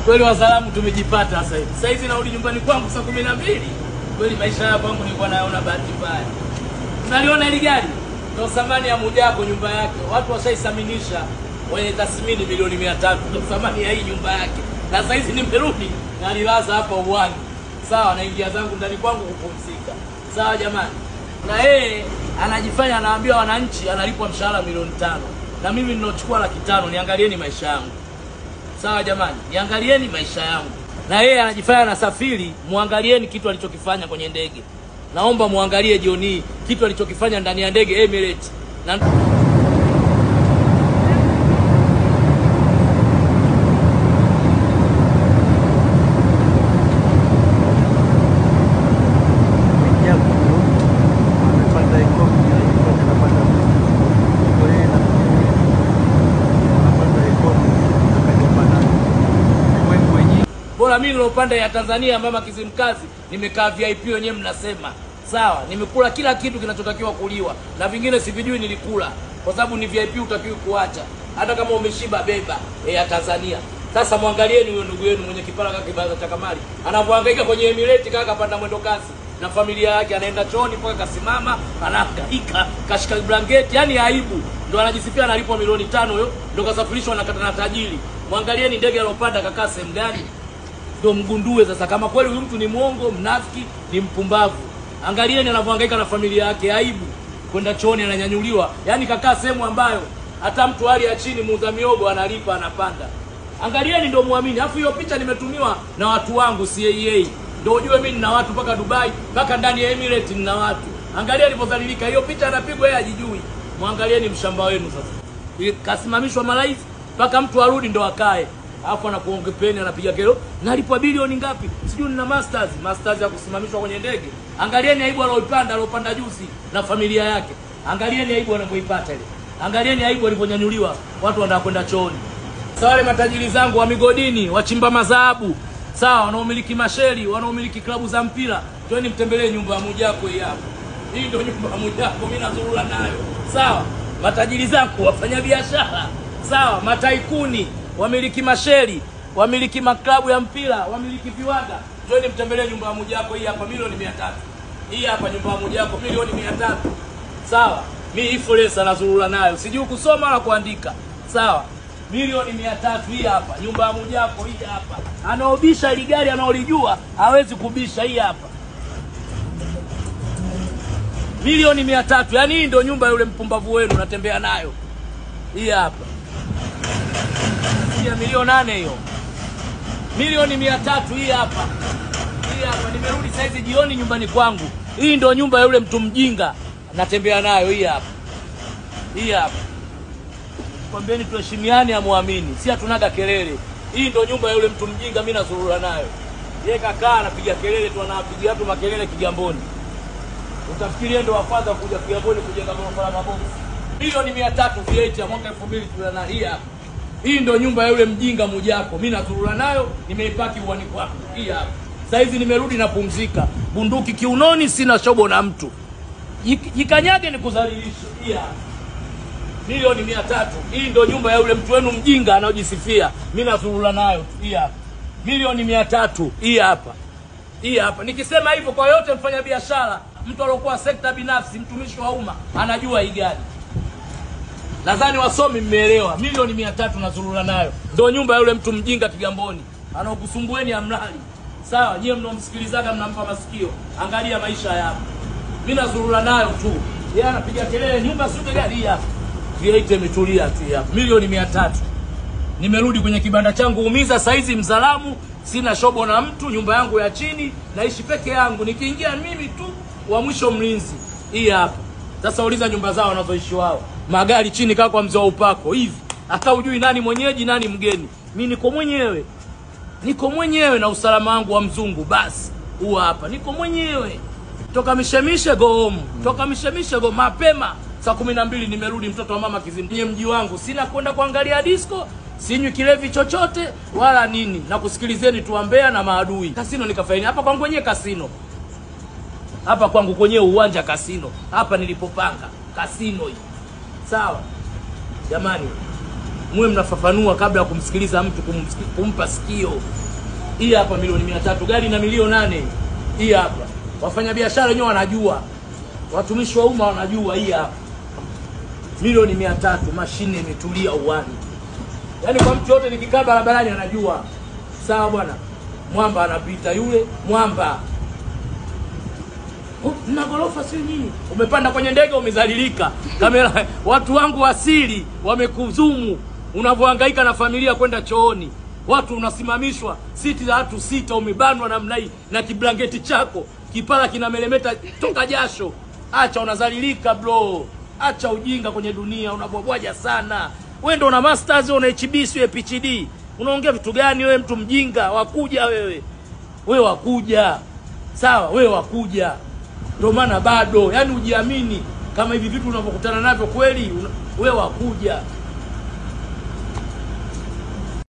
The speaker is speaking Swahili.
Kweli wasalamu tumejipata sasa hivi. Sasa hizi narudi nyumbani kwangu saa 12. Kweli maisha haya kwangu nilikuwa naona bahati mbaya. Unaliona hili gari? Ndio thamani ya Mwijaku nyumba yake. Watu washaisaminisha wenye tathmini milioni 300 ndio thamani ya hii nyumba yake. Na sasa hizi nimerudi nalilaza hapa uwani. Sawa, naingia zangu ndani kwangu kupumzika. Sawa jamani. Na yeye anajifanya anaambia wananchi analipwa mshahara milioni 5. Na mimi ninochukua 500,000, niangalieni maisha yangu. Sawa jamani, niangalieni maisha yangu. Na yeye anajifanya anasafiri, muangalieni kitu alichokifanya kwenye ndege. Naomba muangalie jioni kitu alichokifanya ndani ya ndege Emirates. Na bora mimi nilopanda ya Tanzania mama Kizimkazi, nimekaa VIP wenyewe mnasema. Sawa, nimekula kila kitu kinachotakiwa kuliwa na vingine sivijui nilikula kwa sababu ni VIP utakiwi kuacha. Hata kama umeshiba beba ya Tanzania. Sasa muangalieni huyo ndugu yenu mwenye kipara kaka kibaza cha kamari. Anavyohangaika kwenye Emirates kaka panda mwendo kasi na familia yake, anaenda chooni mpaka kasimama, anahangaika, kashika blanketi, yani aibu. Ndio anajisifia analipwa milioni 5 huyo, ndio kasafirishwa na kata na tajiri. Muangalieni ndege alopanda kakaa sehemu gani? Ndio mgundue sasa kama kweli huyu mtu ni muongo, mnafiki, ni mpumbavu. Angalieni anavyohangaika na familia yake, aibu. Kwenda chooni ananyanyuliwa. Yaani kakaa sehemu ambayo hata mtu hali ya chini muuza miogo analipa anapanda. Angalieni ndio muamini. Alafu hiyo picha nimetumiwa na watu wangu CAA. Ndio ujue mimi nina watu mpaka Dubai, mpaka ndani ya Emirates nina watu. Angalia alipodhalilika. Hiyo picha anapigwa yeye hajijui. Muangalieni mshamba wenu sasa. Kasimamishwa marais mpaka mtu arudi ndo akae. Alafu anakuongepeni anapiga kero, nalipwa bilioni ngapi? Sijui nina masters, masters ya kusimamishwa kwenye ndege. Angalieni aibu alopanda juzi na familia yake. Angalieni aibu anapoipata ile. Angalieni aibu aliponyanyuliwa, watu wanataka kwenda chooni. Sasa wale matajiri zangu wa migodini, wachimba madhahabu, sawa, wanaomiliki masheli, wanaomiliki klabu za mpira, twende mtembelee nyumba ya Mwijaku hii hapa. Hii ndio nyumba ya Mwijaku mimi nazurura nayo. Sawa, matajiri zangu wafanya biashara, sawa, mataikuni, wamiliki masheli, wamiliki maklabu ya mpira, wamiliki viwanda. Twende mtembelee nyumba ya Mwijaku hii hapa milioni 300. Hii hapa nyumba ya Mwijaku milioni 300. Sawa, mimi influencer nazurura nayo. Sijui kusoma wala kuandika. Sawa. Milioni 300 hii hapa, nyumba ya Mwijaku hii hapa. Anaobisha ile gari anaolijua, hawezi kubisha hii hapa. Milioni 300. Yaani hii ndio nyumba yule mpumbavu wenu natembea nayo. Hii hapa. Ya milioni 8 hiyo. Milioni 300 hii hapa. Hii hapa nimerudi saizi jioni nyumbani kwangu. Hii ndio nyumba ya yule mtu mjinga natembea nayo hii hapa. Hii hapa. Kwambieni tuheshimiane, amuamini. Si hatunaga kelele. Hii ndio nyumba ya yule mtu mjinga mimi nazurura nayo. Yeye kakaa anapiga kelele tu, anapiga watu makelele Kigamboni. Utafikiria ndio wa kwanza kuja Kigamboni kujenga ghorofa la maboksi. Milioni 300 V8 ya mwaka 2024 hii hapa. Hii ndio nyumba ya yule mjinga Mwijaku. Mimi nazurura nayo, nimeipaki uwani kwangu. Hii hapa. Sasa hizi nimerudi napumzika. Bunduki kiunoni, sina shobo na mtu. Jikanyage nikudhalilishe. Hii hapa. Milioni 300. Hii ndio nyumba ya yule mtu wenu mjinga anayojisifia. Mimi nazurura nayo. Hii hapa. Milioni 300. Hii hapa. Hii hapa. Nikisema hivyo kwa yote mfanya biashara, mtu aliyokuwa sekta binafsi, mtumishi wa umma, anajua hii gari. Nadhani wasomi mmeelewa. Milioni 300 nazurura nayo. Ndio nyumba ya yule mtu mjinga Kigamboni. Anaokusumbueni amlali. Sawa, nyie mnomsikilizaga mnampa masikio. Angalia maisha yako. Mimi nazurura nayo tu. Yeye anapiga kelele nyumba sio gari hii hapa. V8 imetulia tu hapa. Milioni 300. Nimerudi kwenye kibanda changu umiza saizi mzalamu, sina shobo na mtu, nyumba yangu ya chini, naishi peke yangu. Nikiingia mimi tu wa mwisho mlinzi. Hii hapa. Sasa uliza nyumba zao wanazoishi wao. Magari chini kaka kwa mzee wa upako hivi. Hata hujui nani mwenyeji nani mgeni. Mimi niko mwenyewe. Niko mwenyewe na usalama wangu wa mzungu basi. Huwa hapa. Niko mwenyewe. Toka mishemishe go home. Toka mishemishe go mapema. Saa 12 nimerudi mtoto wa mama Kizimkazi. Mji wangu sina kwenda kuangalia disco, sinywi kilevi chochote wala nini. Na kusikilizeni tuambea na maadui. Kasino nikafaini hapa kwangu wenyewe kasino. Hapa kwangu kwenyewe uwanja kasino. Hapa nilipopanga kasino hii. Sawa. Jamani, Muwe mnafafanua kabla ya kumsikiliza mtu, kumpa sikio. Hii hapa milioni 300, gari na milioni 8. Hii hapa. Wafanyabiashara wenyewe wanajua. Watumishi wa umma wanajua. Hii hapa. Milioni 300, mashine imetulia uwani. Yaani kwa mtu yote nikikaa barabarani anajua. Sawa bwana. Mwamba anapita yule, mwamba. Na gorofa si nini? Umepanda kwenye ndege umezalilika. Kamera, watu wangu asili wamekuzumu. Unavyohangaika na familia kwenda chooni. Watu unasimamishwa, siti za watu 6 umebanwa namna hii na kiblanketi chako, kipara kinamelemeta toka jasho. Acha, unazalilika bro. Acha ujinga kwenye dunia, unabwabwaja sana. Wewe ndio una masters, una HB, sio PhD. Unaongea vitu gani wewe mtu mjinga? Wakuja wewe. Wewe wakuja. Sawa, wewe wakuja. Ndio maana bado, yani ujiamini kama hivi vitu unavyokutana navyo kweli, wewe wakuja.